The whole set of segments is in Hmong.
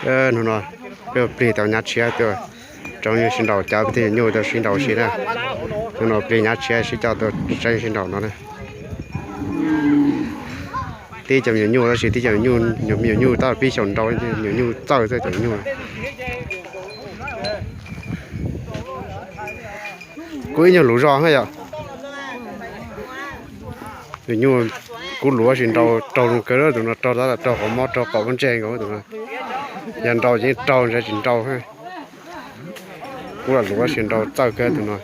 Hnub no peb ua plig tau nyav tshiab tuaj, tsoom nyuj sib nraus, cov peb tej nyuj tau sib nraus si na. Hnub no plig nyav tshiab sib coj tuaj saib sib nraus no na. Tib cov me nyuam nyuj tab sis tib cov me nyuam nyuj tab pib xyaum nraus, me nyuam nyuj txawj xwb cov me nyuj. Kuv ib nyuag luv zog na yom. Tus nyuj kuv luv tab sis nraus raug zoo kawg, tus no raug tab tom raug qhov mob raug qaum pob ntseg nkaus tus no. Yog nraus ces raug, ntshe tsis nraus. Kuv lam luv tab sis nraus txawj kawg tus no.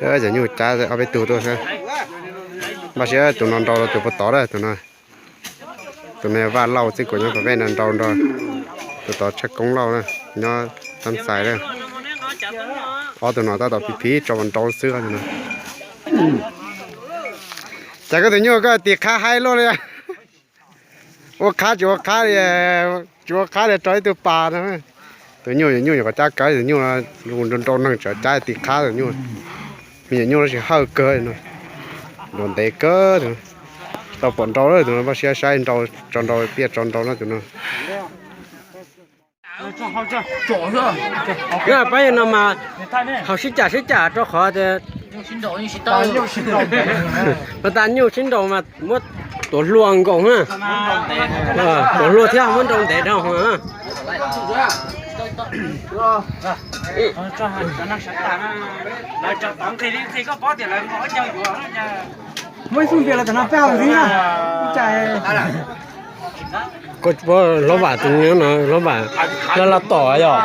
Cov nyuj cav ob peb tug tuaj xwb. Npaj siab tus no nraus rau tus puag tod na tus no. Tus no Vaj Lauj xwb, kuv nyob pas vej no nraus nrog tus tod Tshaj Koob Lauj na, nyob Tab Xais na. Ob tug no tab tom phiv phiv tso nraus xwb no. Cas koj tus nyuj koj tis qhab haib luaj li. Ua qhab tsis ua qhab li, tsis ua qhab li rau ib tug pas no. Tus nyuj, nyuj nyuam qhuav cab kawg, tus nyuj nraus nraus neeg tseem cab tis qhab tus nyuj. Me nyuam nyuj tab sis hawj kawg no, nraus ntev kawg. Tau pom nraus lawm tus no, npaj siab saib nraus, tso nraus, piaj tso nraus no tus no. Pab no mas haus sib cam sib cam rau qhov tias tas nyuj sib nraus mas muab tuav hlua nkaus na. Tuav hlua thiab muab nraus ntev dhau na. Muab ib xub npias los tam no peb haus ntxiv na. Koj hlob Vam tus nyob no, hlob Vam laj laj tom yog.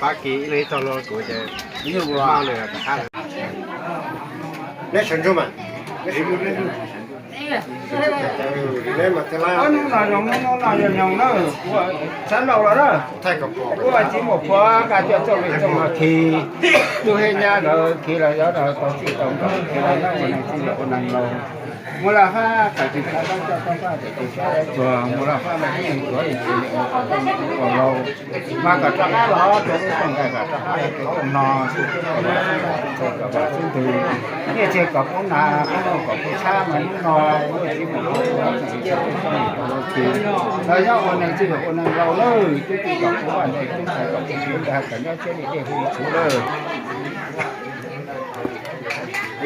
Pab kiv ib leeg ib txoj hlua kuv ces, neb sawv ntsug mas. Hnub no zoo, hnub no yog nyoog na, kuv sab laus los na. Kuv txiv muam Phuav nqa cov txoj lus txoj no khi, tub thiab nyab lawv khi los yog tau txij tau nkawm khi los nyob ua neeg txij ua neeg laus. Muaj laj hab qhov twg sab dawb coj toj faj, txij sab dawb tsuag, muaj laj hab no txij tsuag ib txhis ua tau txij ua laus. Mas kom rov qab los rau lub rooj nqaij, kom rov qab los rau rooj no, kom vam xub ntws, nyiaj txiag kom poob nas, poob noj kom poob tshab, mas hnub no muaj txiv muam Phuav txoj lus txoj no tau los khi los nyob ua neeg txij ua neeg laus lawm, tub txib kom pub vaj ntxais tub ntxhais kom pub tub ntxhais kom nyob siab li dej hu li txhuv lawm.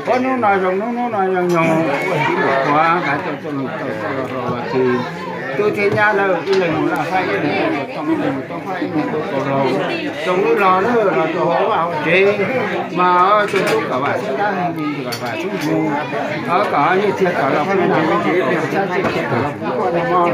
Ua hnub no zoo, hnub no yog nyoog, ua txiv muam Phuav nqa coj txoj lus txoj no los khi, tub thiab nyab lawv ib leeg mus laj fab, ib leeg mus toj, ib leeg mus toj fab, ib leeg mus toj laus, tsoom lub los lawm los rau hauv vaj hauv tsev, mas tsoom tub kom vam xub ntab, kom vam xub npus, kom nyiaj txiag kom los pub nas, kom tshab txij txiag kom los pub koj no mog.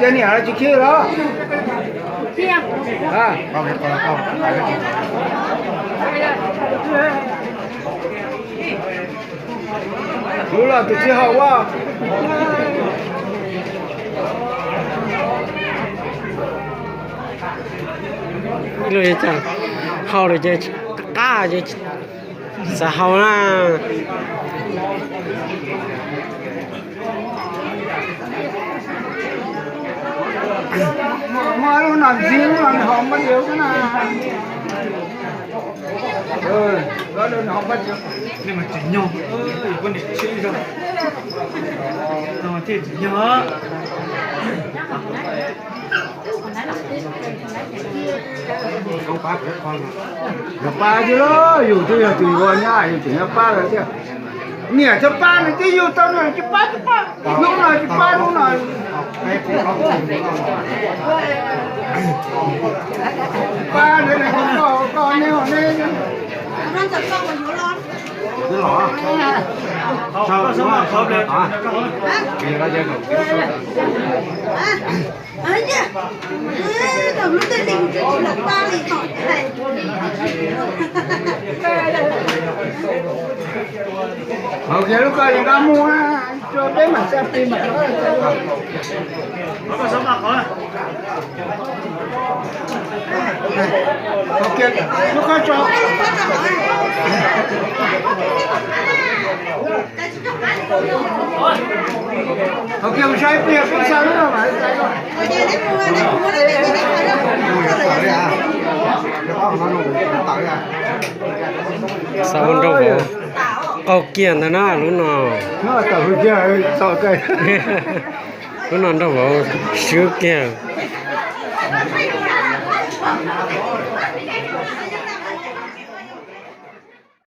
Cov niam tsis khib los? Lub los tus tsis haum ua. Ib lub haus lawm ces qab ces xav haus na. Muaj lub no ntxiv lub no nws haus npaj yus na. Lub no nws haus npaj yus. Nej mas tsim nyog, poj niam tshib zog, no thiaj tsim nyog. Yus pab tiag, yus twb yog tus yuav nyab, yus tseem yuav pab lawv thiab. Niam txawj pab nws twb yug tau no tsis pab, tsis pab, hnub no tsis pab hnub no. Pab nws, koj neb, neb. Hauv kiag lub koj yeej nqa mus, tso peb mam xa plig mam. Hauv kiag lub koj tso. Hauv kiag mus saib plig peb xa lub no mas. Xa ua nrauj vauv qaug kiag ntawd na lub no. Lub no nrauj vauv swb kiag.